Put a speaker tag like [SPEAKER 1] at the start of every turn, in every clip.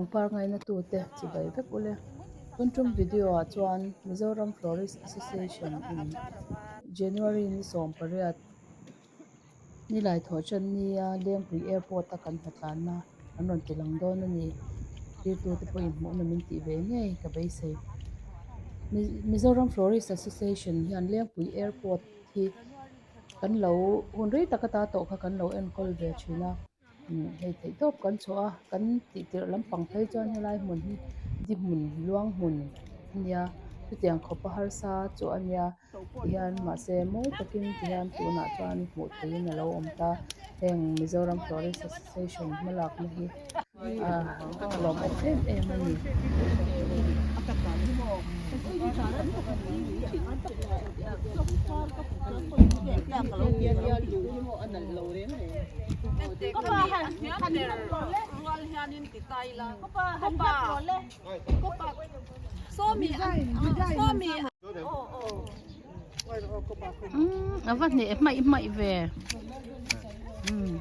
[SPEAKER 1] Pangpar ngaina tute chibai vek ule. Tun tum video ah chuan Mizoram Florist Association in January ni 18 nilai thawh tan nia Lengpui Airport a kan hnatlanna an rawn ti lang dawn a ni. Tirtute pawhin hmuhna min tih ve ngei ka beisei. Mizoram Florist Association hian Lengpui Airport hi kan lo hun rei tak ata tawh kha kan lo enkawl ve thin a hei theih tawp kan chhuah a kan tih tirh lampang phei chuan helai hmun hi di hmun luang hmun a nia chutiang khawp a harsa chu a nia tihian mahse mawi takin tihian tunah chuan hmuh theihin a lo awm ta heng Mizoram Tourist Association hmalakna hi a lawmawm em em a ni. A va hneh hmaih hmaih ve umm.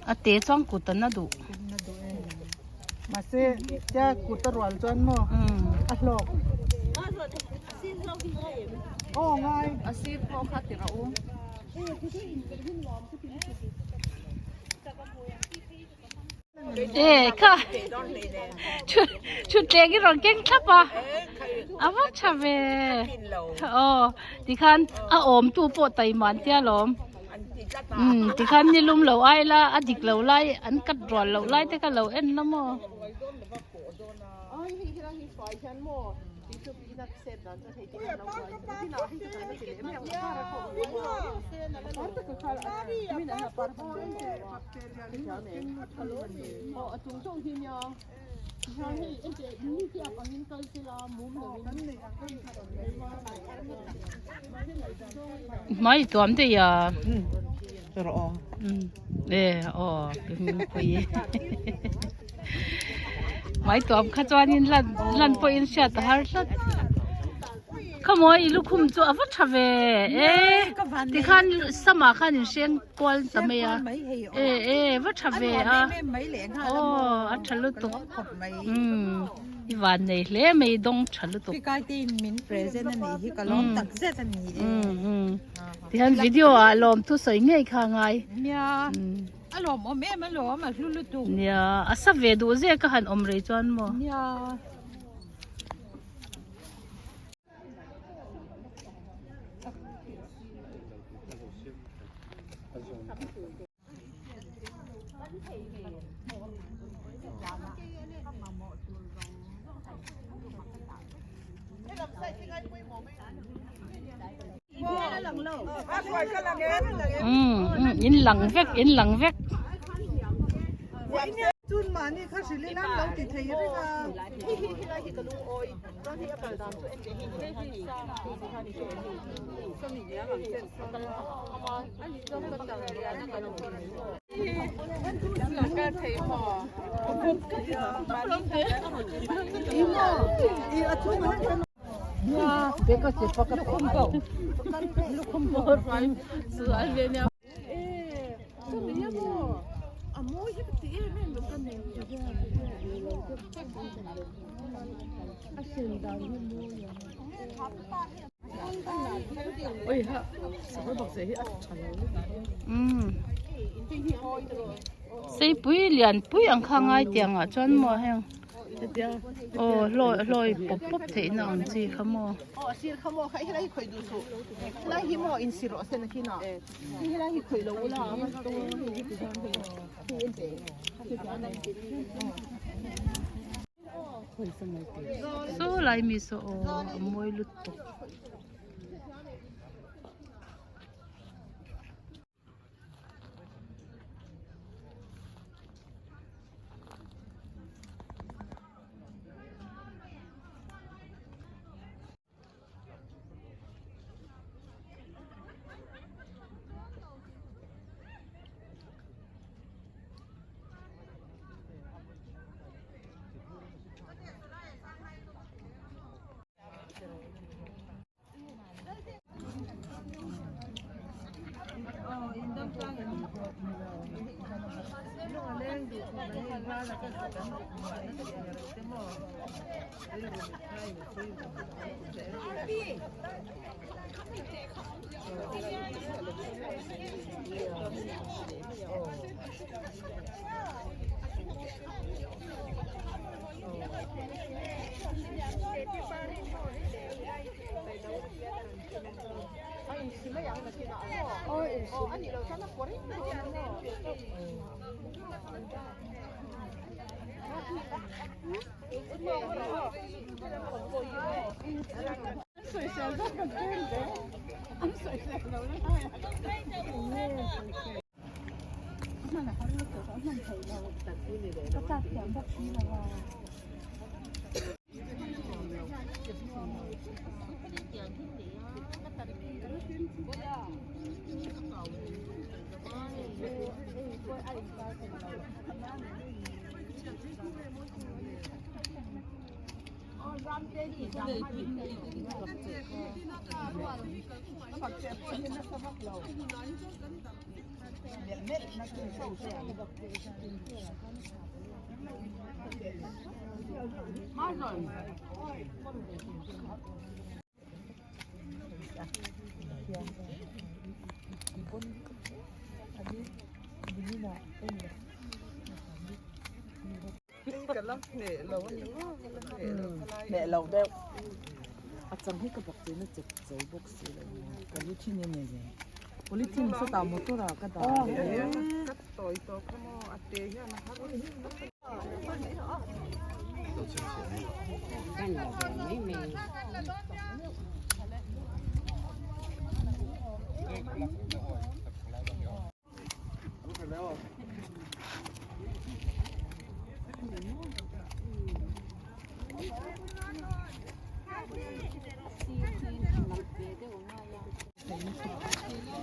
[SPEAKER 1] A te chuan kut an a duh.
[SPEAKER 2] Mahse tia kut a rual chuan maw a hlawk. Aw ngai.
[SPEAKER 3] A sir pawh kha ti rawh u.
[SPEAKER 1] E kha thutthleng i rawn keng thlap a a va tha ve aw tikhan a awm tu pawh taima an tia lawm umm tikhan ni lum lo ai la a dik lo lai an cut rual loh lai te kha lo en la maw. Hmai tuam te ya e aw hmai tuam kha chuanin lan lan pawhin hriat a har tlat khamawi i lukhum chu a va tha ve e tikhan samah khan in hreng kual ta mai a e e va tha ve a aw a tha lutuk umm i van nei hle mai dawng tha lutuk umm umm tihian video ah lawm thusawi ngei kha a ngai
[SPEAKER 3] A lawm awm em a lawm a hlu lutuk.
[SPEAKER 1] Nia a sa ve duh zek a han awm rei chuan maw.
[SPEAKER 3] Nia.
[SPEAKER 1] In lang vek in lang vek Seipui lianpui ang kha ngai tiang ah chuan maw heng aw hlawi hlawi pawp pawp theih na ang chi kha maw. Saw lai mi saw aw a mawi lutuk.
[SPEAKER 2] Hneh lo deuh. A chang hi ka bawk che na chep zo bawk si lo. Polythene in nei ve. Polythene sawtah motor ah ka dah leh. Ka tawi tawh kha maw a te hian a har.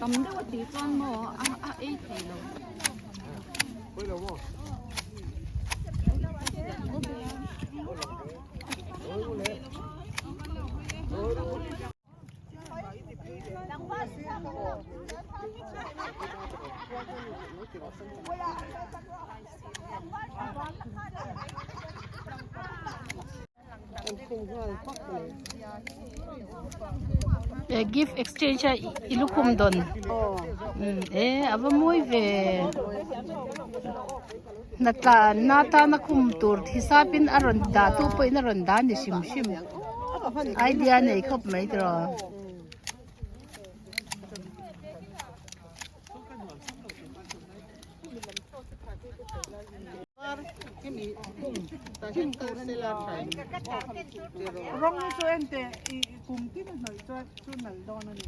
[SPEAKER 3] Tam deuh a tih chuan maw a ei thei lo.
[SPEAKER 1] Gift exchange a i lukhum dawn e a va mawi ve hnatlan na tana khum tur hisapin a rawn dah tu pawhin a rawn dah a ni hrim hrim idea nei khawp mai tiraw.
[SPEAKER 2] Rawng chu enteh i kum tin a hnawih chuan chu nalh dawn a ni.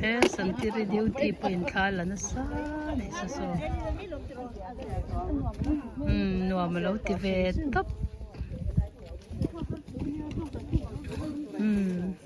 [SPEAKER 1] He santiri duty pawhin thla la nasa a ni saw saw umm nuam alo ti ve tawp umm.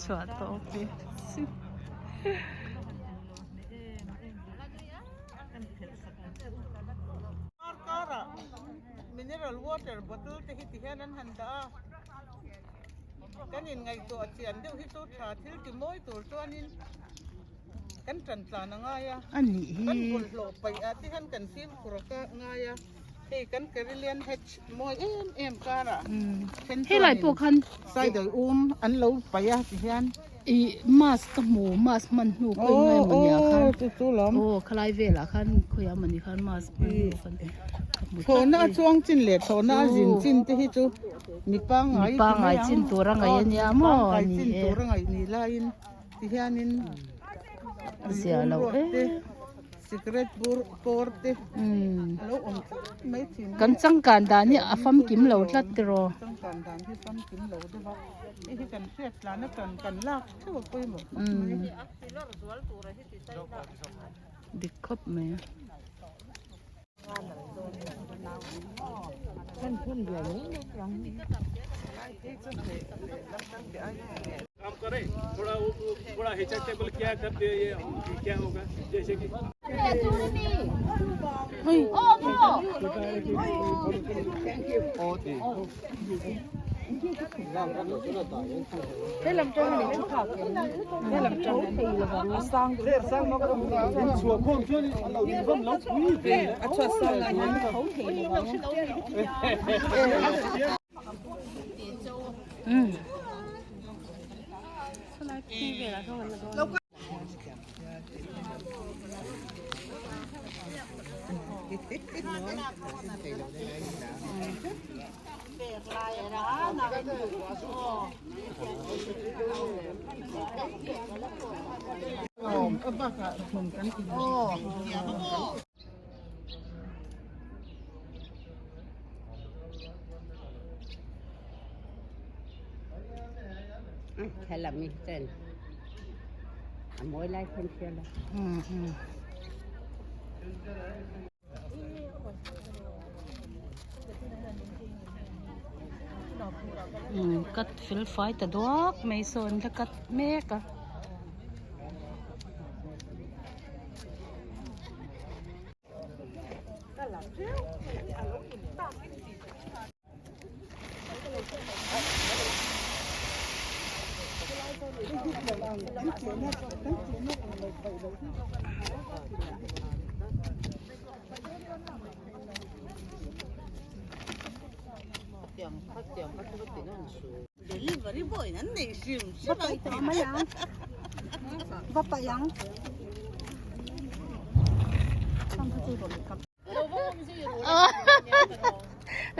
[SPEAKER 1] Chhuah tawp e.
[SPEAKER 2] Mineral water bottle te hi ti hian an han dah a kan in ngaihtuah chian deuh hi chu tha thil ti mawi tur chuanin kan tan tlan a ngai a kan bawlhhlawh paih ah te hian kan fimkhur a ngai a.
[SPEAKER 4] Hei kan Karelian Hedge mawi em em karah then
[SPEAKER 1] Hei lai pawh khan
[SPEAKER 4] cider um an lo paih a ti hian.
[SPEAKER 1] Ih mask ka hmu mask hman hnu pawh in ngai maw nia khan.
[SPEAKER 4] Aw chu chu lawm.
[SPEAKER 1] Aw khalai velah khan khawiah mawni khan mask hman hnu khan ka hmu tlat.
[SPEAKER 4] Thlawhna a chuang chin leh thlawhna a zin chin te hi chu mi pangngai
[SPEAKER 1] Mi pangngai chin tur a ngaih a nia maw
[SPEAKER 4] ni e. Chin tur a ngaih ni laiin ti hianin
[SPEAKER 1] zia lo e.
[SPEAKER 4] Cigarette bur kawr te a lo awm tlat mai thin.
[SPEAKER 1] Kan changkan dan hi a famkim lo tlat tiraw.
[SPEAKER 4] Changkan dan hi famkim lo deuh a, hei hi kan hriat tlan a kan kan lak theuh a pawimawh khawp mai.
[SPEAKER 1] Dik khawp mai. Cut fel fai ta duak mai saw an la cut mek a.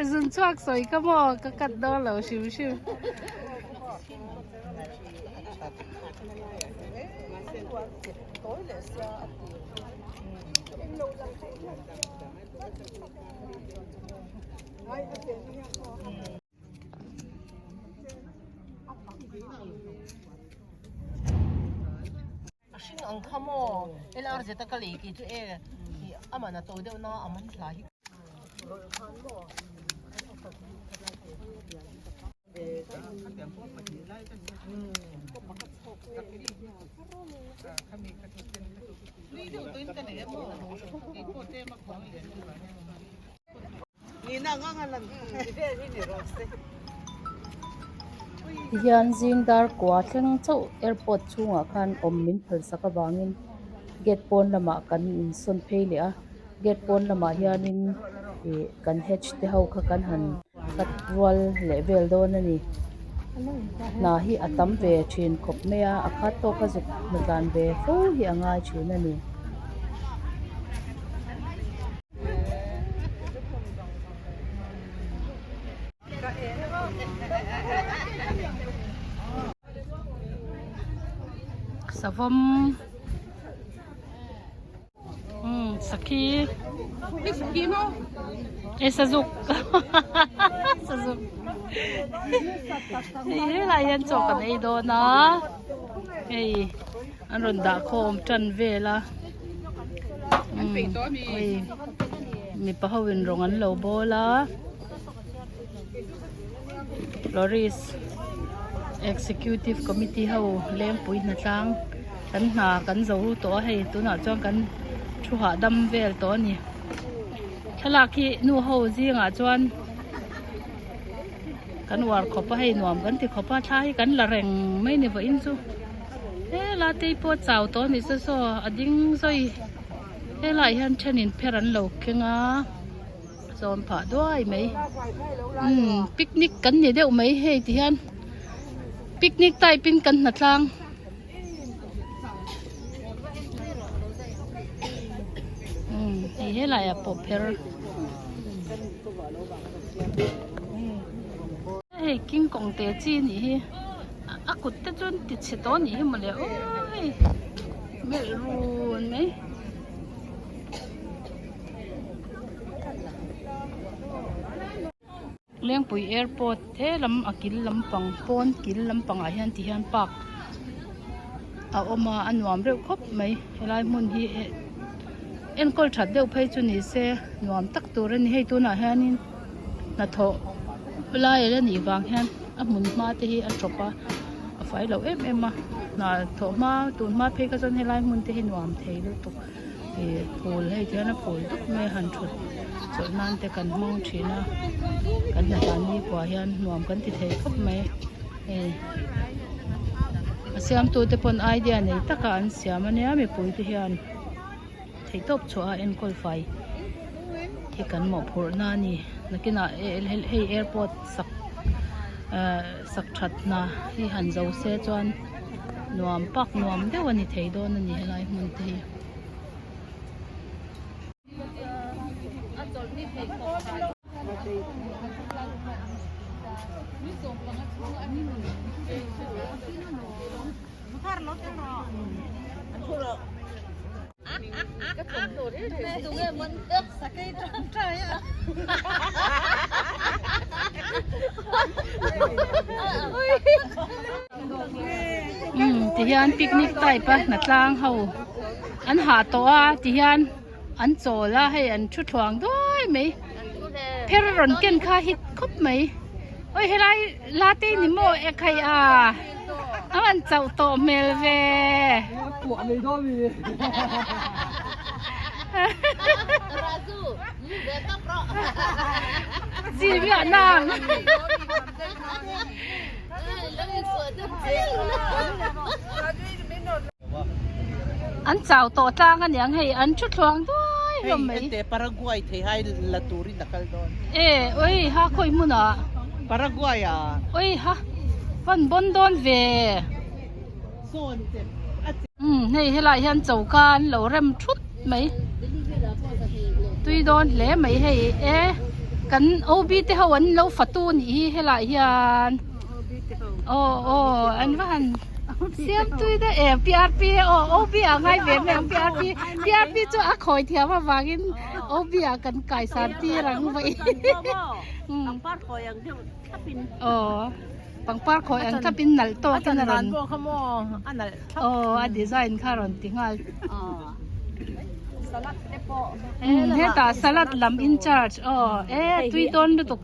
[SPEAKER 1] Zun chhuak sawi kha maw ka cut dawn lo hrim hrim.
[SPEAKER 5] A hring ang kha maw LRZ a ka lei kei chu e ih a man a to deuh na a man hla hi.
[SPEAKER 1] Tihian zing dar kua thleng chauh airport chhungah khan awm min phal sak avangin gate pawn lamah kan insawn phei leh a gate pawn lamah hianin ih kan hatch te ho kha kan han cut rual leh vel dawn a ni hna hi a tam ve thin khawp mai a a khat tawk a zuk hna tlan ve fo hi a ngai thin a ni. Savawm umm sakhi e sazuk sazuk hei helai hian chaw kan ei dawn a hei an rawn dah khawm tan vel a hei mipa ho in rawng an lo bawl a florist executive committee ho lengpui hnatlang kan hna kan zo tawh a hei tunah chuan kan thu hahdam vel tawh a ni thlalak hi nu ho zingah chuan kan uar khawp a hei nuam kan ti khawp a thla hi kan la reng mai ni vawiin chu hela tei pawh chau tawh a ni saw saw a ding zawi helaiah hian thenin pher an lo keng a. sawn phah duai mai umm picnic kan ni deuh mai hei ti hian picnic type in kan hnatlang. Umm hei helai ah pawh pher hei king kong te chi anih hi a kut te chu an ti chhe tawh anih hi mawle aw hei melh run mai. Lengpui airport he lam a kil lampang pawn kil lampangah hian ti hian park a awm a a nuam reuh khawp mai helai hmun hi eh enkawl that deuh phei chu ni se nuam tak tur a ni hei tunah hianin hnathawh lai a la nih vang hian a hmun hma te hi a tawp a a fai lo em em a hna thawh hma tun hma phei kha chuan helai hmun te hi nuam thei lutuk. Ih phul hei ti hian a phul dup mai a han thut chawlh nan te kan hmang thin a kan hnatlan ni kua hian nuam kan ti thei khawp mai hei a siamtu te pawn idea nei taka an siam ania mipui te hian theihtawp chhuah a enkawl fai hi kan mawhphurh na a ni nakinah hei airport sak ah sak that hna hi han zo se chuan. Nuam pak nuam deuh a ni thei dawn a ni helai hmun te hi. Umm tihian picnic type a hnatlang ho an hah tawh a tihian an chawl a hei an thu thluang duai mai pher rawn ken kha hit khawp mai awi helai la te ni maw ekhai a a han chauh tawh hmel ve. Chi miah nang. An chau tawh tlang a niang hei an thu thluang duai hlawm mai.
[SPEAKER 4] Hei Paraguay thei hai la turin a kal dawn.
[SPEAKER 1] E oi ha khawi hmunah.
[SPEAKER 4] Paraguay a.
[SPEAKER 1] Oi ha van bawn dawn ve. Umm hei helai hian choka an lo rem thut mai tui dawn hle mai hei e kan OB te ho an lo fatu a nih hi helai hian aw aw an va han siam tui daih e PRP aw OB ah ngai ve mai ang PRP PRP chu a khawi thiam avangin OB ah kan kaisan tir ang vaih aw. Pangpar khawi ang thlapin nalh tawkin a rawn aw a design kha a rawn ti nghal umm hetah salad lam in charge aw e tui dawn lutuk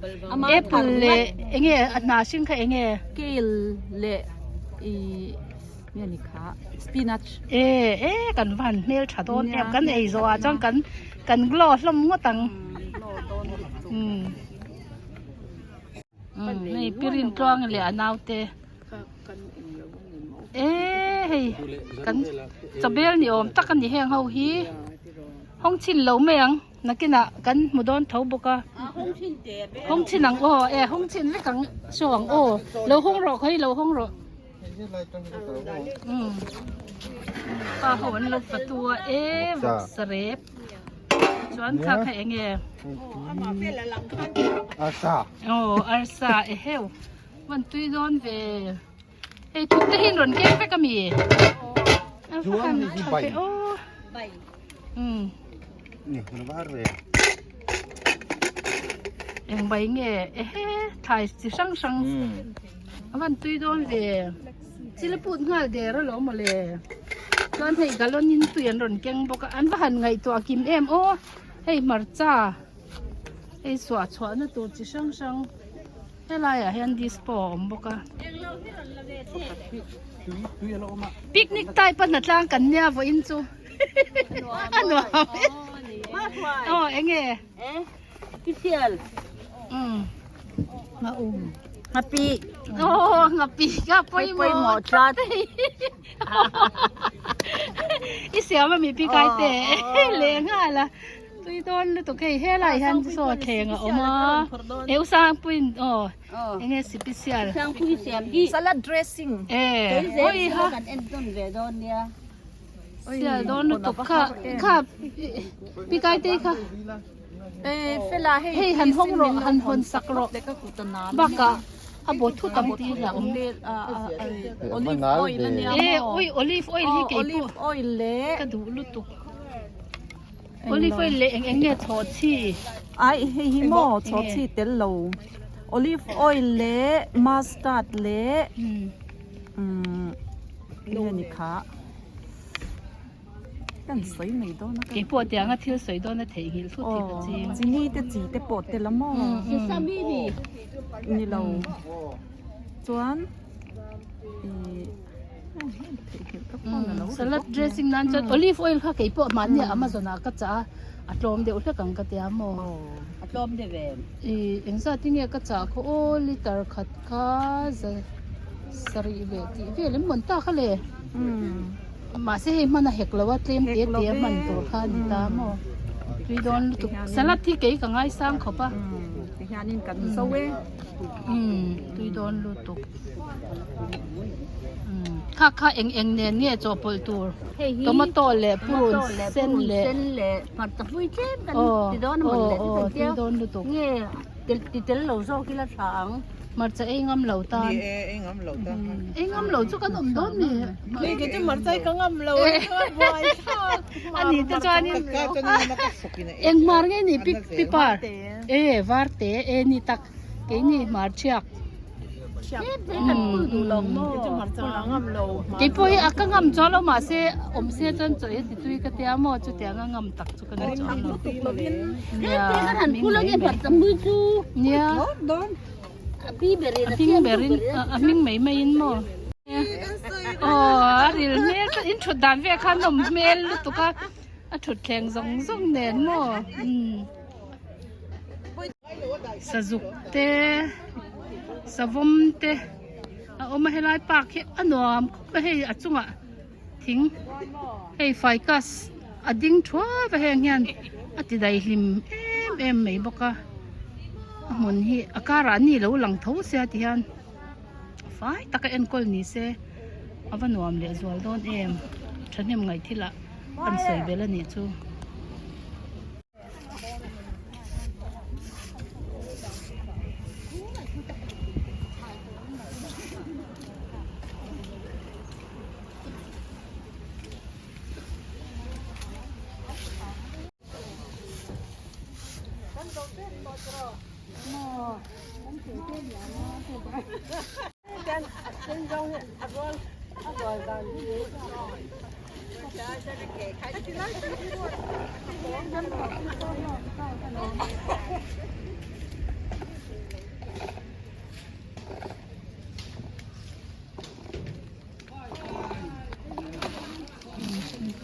[SPEAKER 1] apple leh eng nge a hnah hring kha eng nge
[SPEAKER 2] kale leh ih nge ni kha spinach
[SPEAKER 1] e e kan van hmel tha dawn em kan ei zawh ah chuan kan kan glow hlawm ngawt ang umm. Hei pirin tluang leh a naute e hei kan chawbel ni awm tak a ni heng ho hi hawng chhin lo mai ang nakinah kan hmu dawn tho bawk a hawng chhin ang aw e hawng chhin vek ang saw ang aw lo hawng rawh khawi lo hawng rawh umm pa ho an lo fatu a e vawksa rep. Chuan kha kha enge?
[SPEAKER 6] Arsa.
[SPEAKER 1] Oh, arsa e heu. Van tui dawn ve. Hei thuk te hin rawn keng vek ami.
[SPEAKER 6] Chuan hi bai.
[SPEAKER 1] Oh.
[SPEAKER 6] Bai.
[SPEAKER 1] Um.
[SPEAKER 6] Ni, na var ve.
[SPEAKER 1] Eng bai nge? Ehe, thlai chi hrang hrang. Van tui dawn ve. Chil put nghal der alawm mawle. Chuan hei galon in tui an rawn keng bawk a, an va han ngaihtuah kim em aw. Hei hmarcha, hei suah chhuah na tur chi hrang hrang helai ah hian dispo a awm bawk a. Picnic type a hnatlang kan nia vawiin chu a nuam aw enge.
[SPEAKER 3] Ngapi.
[SPEAKER 1] Oh, ngapi ka pawimawh
[SPEAKER 3] tlat.
[SPEAKER 1] I siam a mi pi kai te le nghal a.
[SPEAKER 7] Tui dawn lutuk hei helai hian saw thleng a awm a e u Sangpuiin aw enge sipisial
[SPEAKER 8] Sangpui siam hi
[SPEAKER 2] salad dressing
[SPEAKER 7] e oi ha
[SPEAKER 8] kan en tawn ve dawn nia
[SPEAKER 7] sial dawn lutuk kha kha pikai te kha
[SPEAKER 2] e fela hei
[SPEAKER 7] hei han hawng rawh han hawn sak rawh bakah a bawt thut ang tih a awm
[SPEAKER 2] olive oil ania
[SPEAKER 7] e oi olive oil hi kei pawh
[SPEAKER 2] olive oil leh
[SPEAKER 7] ka duh lutuk Olive oil leh eng eng nge chhawhchhi?
[SPEAKER 2] Ai hei hi maw chhawhchhi tel lo olive oil leh mustard leh umm enge ni kha kan sawi mai dawn a
[SPEAKER 7] Kei pawh tianga thil sawi dawn a theihnghilh thut hi ka ching.
[SPEAKER 2] Chini te chi te pawh tel a maw? Ni lo chuan ih.
[SPEAKER 7] Salad dressing nan chuan olive oil kha kei pawh mahni Amazon ah ka chah a, a tlawm deuh hlek ang ka tia maw?
[SPEAKER 8] A tlawm deuh em?
[SPEAKER 7] Ih engzat tinge ka chah khaw aw liter khat kha za sarih leh tih vel em mawn ta kha le? Mahse hei hman a hek lo a tlem te te a hman tur kha a ni ta maw? Tui dawn lutuk salad hi kei ka ngaisang khawp a.
[SPEAKER 2] Tihianin kan zo e.
[SPEAKER 7] Tui dawn lutuk. Kha kha eng eng nen nge chawhpawlh tur tomato leh purun sen leh
[SPEAKER 8] sen leh hmarcha pui tlem kan ti dawn a mawn le
[SPEAKER 7] aw tui dawn lutuk
[SPEAKER 8] nge ti tel lo zawk ila tha ang
[SPEAKER 7] hmarcha ei ngam lo tan
[SPEAKER 4] ni e ei ngam lo tan
[SPEAKER 7] ei ngam lo chu kan awm dawn mi
[SPEAKER 5] ni ke chu hmarcha hi ka ngam lo buai thlak
[SPEAKER 7] ani te chuanin eng hmar nge ni pipar e varte e ni tak Keini hmar thiak. Kei pawh hi a ka ngam chuan lo mahse awm se chuan chaw hi ti tui ka tia maw chutiang a ngam tak chu ka ni chuang lo. Nia nia a hming berin a hming mai maiin maw. Aw a ril hmel chuan in thut dan vel khan nawm hmel lutuk a a thut thleng zawng zawng nen maw. Sazuk te savawm te a awm a helai park hi a nuam khawp a hei a chungah thing hei ficus a ding thuap a heng hian a ti daihlim em em mai bawk a a hmun hi a karah ni lo lang tho sia ti hian fai taka enkawl ni se a va nuam leh zual dawn em thahnem ngaih thil ah an sawi belh a nih chu.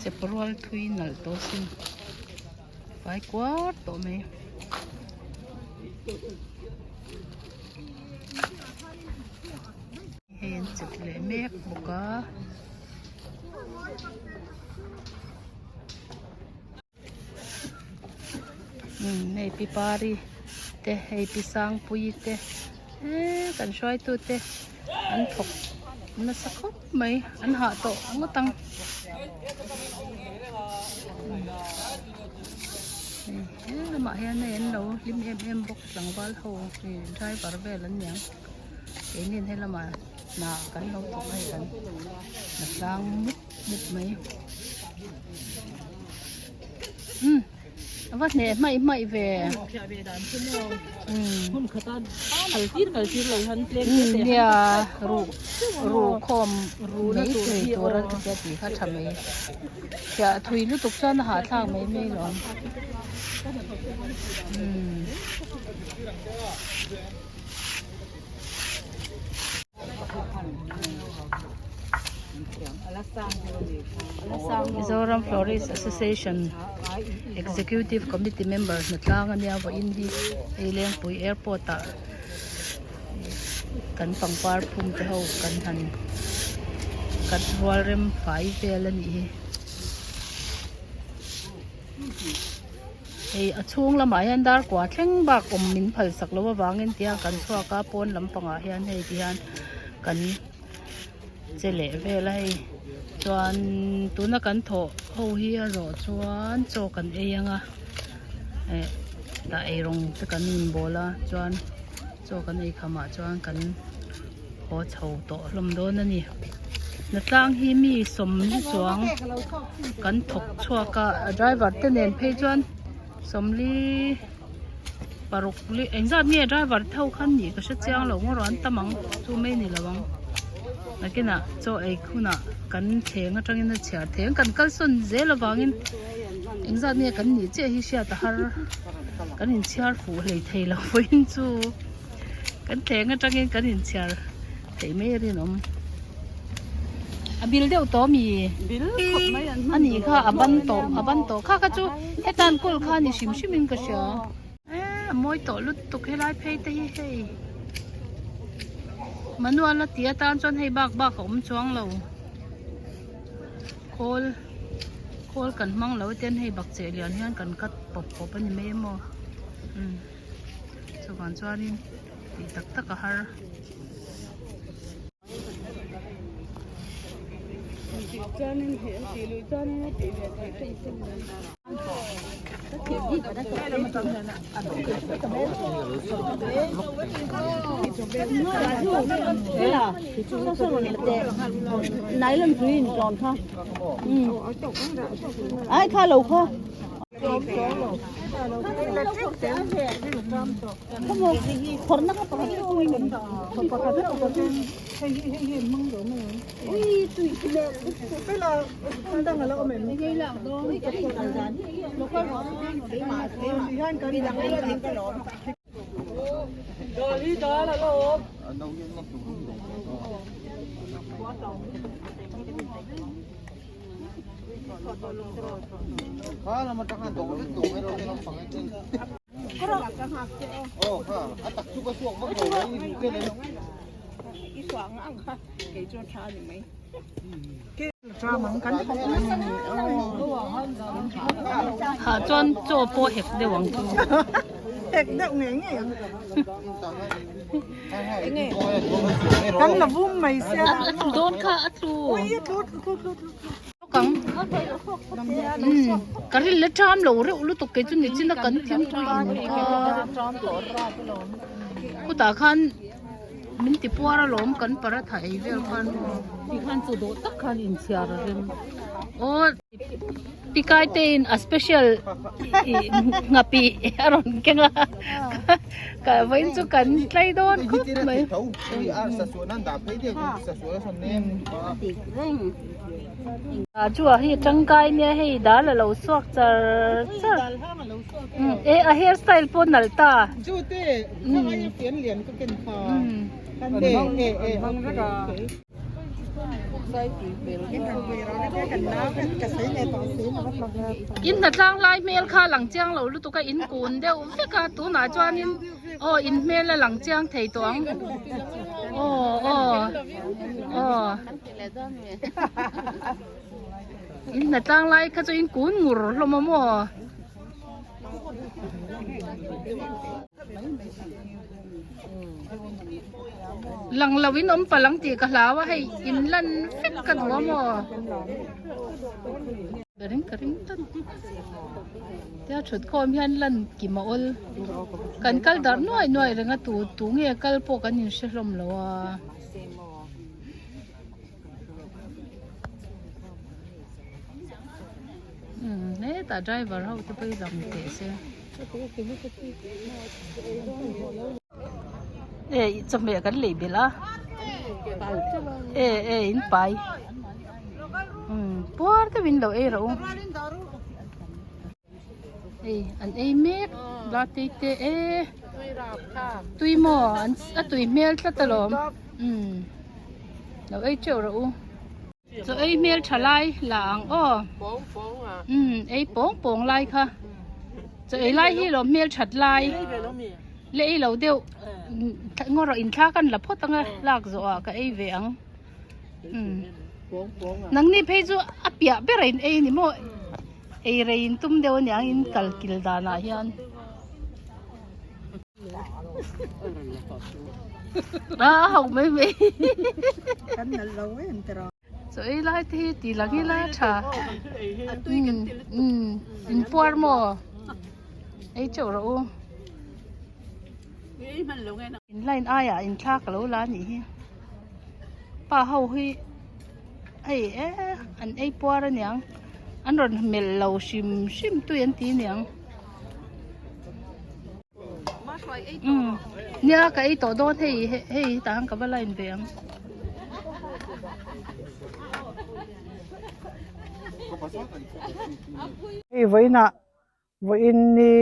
[SPEAKER 7] Chep rual thui nalh tawh sin fai kuar tawh mai. Hei an chep leh mek bawk a. Umm hei pi pari te hei pi sangpui te eee kan hruaitu te an thawk nasa khawp mai an hah tawh ngawt ang. He lamah hian hei an lo hlim em em bawk tlangval ho ih driver vel an niang keini he lamah hna kan lo thawk a hei kan hna tlang mup mup mai umm a va hneh hmaih hmaih ve umm nia ruh ruh khawm mai thei tur a tih kha tha mai. Chhiah thui lutuk chuan a hahthlak mai mai lo ang. Umm. Mizoram Florist Association Executive Committee member hnatlang ania vawiin hi hei Lengpui Airport ah kan pangpar phum te ho kan han cut rual rem fai vel a nih hi. Hei a chhung lamah hian dar kua thleng bak awm min phal sak loh avangin tihian kan chhuak a pawn lampangah hian hei tihian kan che leh vel a hei chuan tuna kan thawh ho hi a zawh chuan chaw kan ei ang a eh tah eirawng te kan inbawl a chuan chaw kan ei khamah chuan kan haw chho tawh hlawm dawn a ni. Hnatlang hi mi sawmli chuang kan thawk chhuak a a driver te nen phei chuan sawmli paruk li engzat nge driver te ho khan nih ka hre chiang lo ngawr an tam ang chu mai ni lo ang nakinah chaw ei hunah kan thleng atangin a chhiar thei ang kan kalsawn zel avangin engzat nge kan nih chiah hi hriat a har kan inchhiar fuh hlei thei lo vawiin chu. Kan thleng atangin kan inchhiar theih mai a rinawm. A bil deuh tawh mi?
[SPEAKER 4] Bil khawp mai an hman
[SPEAKER 7] A nih kha a ban tawh a ban tawh kha kha chu hetan kawl kha a ni hrim hrim in ka hria. E a mawi tawh lutuk helai phei te hi hei. Manual a tih atan chuan hei bak bak a awm chuang lo. Khawl khawl kan hmang lo ten hei bakcheh lian hian kan cut pawp pawp a ni mai emaw. Umm. Chuvang chuanin tih tak tak a har.
[SPEAKER 8] Ai kha lo kha.
[SPEAKER 7] Hah chuan chaw pawh hek deuh ang chu.
[SPEAKER 4] Hek deuh ngei ngei ang. Kan la vum mai sia.
[SPEAKER 7] A tlu dawn kha a tlu.
[SPEAKER 4] Ui a tlu tlu tlu tlu.
[SPEAKER 7] Kang. Ka rin le ṭam lo reuh lutuk kei chu nichin a kan thingpui in kha. Khutah khan min ti puar alawm kan paratha ei vel khan.
[SPEAKER 2] Ti khan chu dawh tak khan inchhiar a rem.
[SPEAKER 7] Aw Pikai te in a special nghapi a rawn keng a ka vawiin chu kan tlai dawn khawp mai. A chu a hi tangkai nia hei dal a lo chhuak char char e a hair style pawh nalh ta. In hnatlang lai hmel kha lang chiang lo lutuk a in kun deuh vek a tunah chuanin aw in hmel a lang chiang thei tawh ang aw aw aw in hnatlang lai kha chu in kun ngur hlawm a maw. Lang lo in awm palh ang tih ka hlau a hei in lan vek ka duh a maw ka ring ka ring tlat tia thut khawm hian lan kim a awl kan kal darh nuai nuai reng a tu tu nge kal pawh kan in hre hlawm lo a. Hetah driver ho te pawh hi lang teh se. E chawhmeh kan lei belh a e e in pai puar deuhin lo ei rawh u hei an ei mek la tei te e tui maw an a tui hmel tlat alawm lo ei teuh rawh u. Chaw ei hmel tha lai la ang aw. Umm ei pawng pawng lai kha. Chaw ei lai hi lo hmel that lai. Le ei lo deuh ngaw rawh in thla kan la phawt anga lak zawh ah ka ei ve ang. Umm nangni phei chu a piah ber a in ei ni maw. Ei rei in tum deuh aniang in kal kil danah hian. A ho mai mai.
[SPEAKER 4] Kan nalh lo em tira.
[SPEAKER 7] Chaw ei lai te hi ti lang ila tha. Umm in puar maw? Ei teuh rawh u. In line aiah in thla ka lo la anih hi. Pa ho hi hei e an ei puar aniang an rawn melh lo hrim hrim tui an ti aniang. Umm nia ka ei tawh dawn hei hei hetah hian ka va line ve ang.
[SPEAKER 4] Hei vawiinah vawiin ni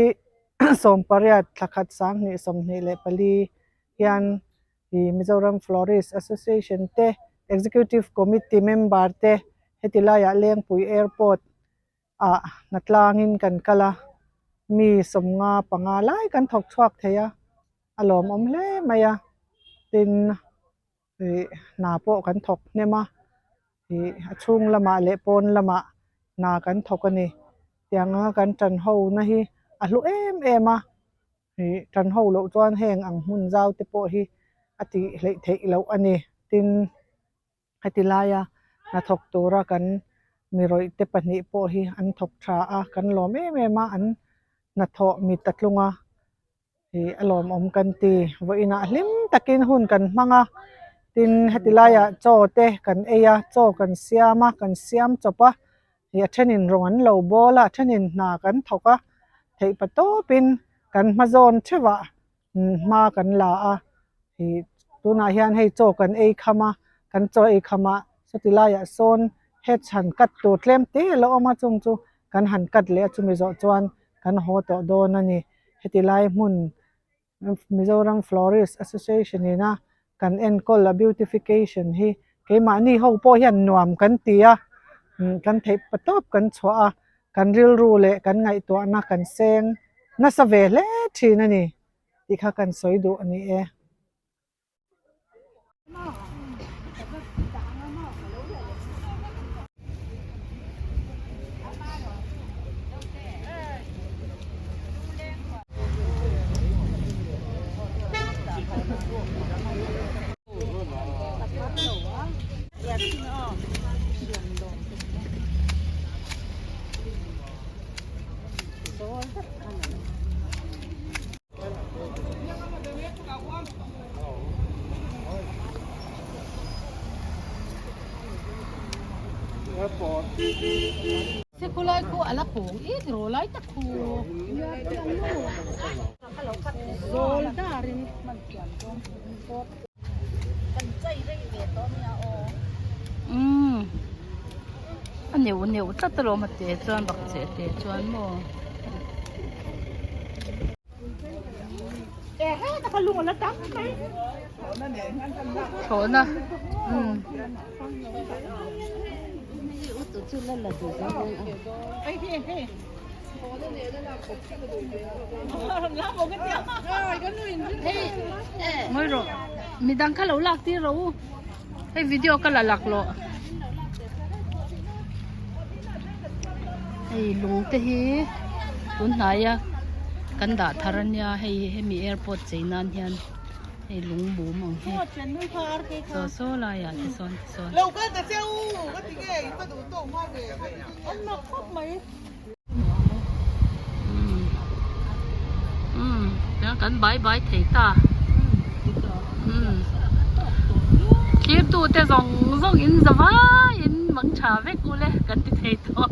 [SPEAKER 4] 18 thla khat 2024 hian ih Mizoram Florist Association te Executive Committee member te heti laiah Lengpui Airport ah hnatlangin kan kal a, mi 55 lai kan thawk chhuak thei a, a lawmawm hle mai a, tin ih hna pawh kan thawk hnem a, ih a chhung lamah leh pawn lamah hna kan thawk a ni, tiang anga kan tan ho na hi a hlu em em a, ih tan ho loh chuan heng ang hmun zau te pawh hi a tih hleih theih loh a ni, tin. Heti laia hnathawk tura kan mi rawih te pahnih pawh hi an thawk tha a, kan lawm em em a, an hnathawh mit a tlung a, ih a lawmawm kan ti. Vawiinah hlim takin hun kan hmang a, tin heti laiah chaw te kan ei a, chaw kan siam a, kan siam chawp a, ih a thenin rawng an lo bawl a, a thenin hna kan thawk a, theihpa tawpin kan hma zawn theuhah hma kan la a ih tunah hian hei chaw kan ei kham a kan chaw ei kham ah sawti laiah sawn het han cut tur tlem te a lo awm a chung chu kan han cut leh a chumi zawh chuan kan haw tawh dawn a ni heti lai hmun Mizoram Florist Association in a kan enkawl a beautification hi keimahni ho pawh hian nuam kan ti a kan theih pa tawp kan chhuah a kan rilru leh kan ngaihtuahna kan seng nasa ve hle thin a ni tih kha kan sawi duh a ni e.
[SPEAKER 7] Sekulai khu a la pawng i tiraw lai tak khu. Zawl darin Umm a neuh neuh tlat alawm a te chuan bak cheh te chuan maw. Thlawhna umm. Ngawi rawh midang kha lo lak tir rawh u hei video ka la lak lawh hei lung te hi tun hnaia kan dah thar ania hei hemi airport chei nan hian hei lung bum ang hi saw saw laiah te sawn te sawn. Umm kan bai bai thei ta umm thlir tu te zawng zawng in za vaiin mang tha vek ule kan ti thei tawh.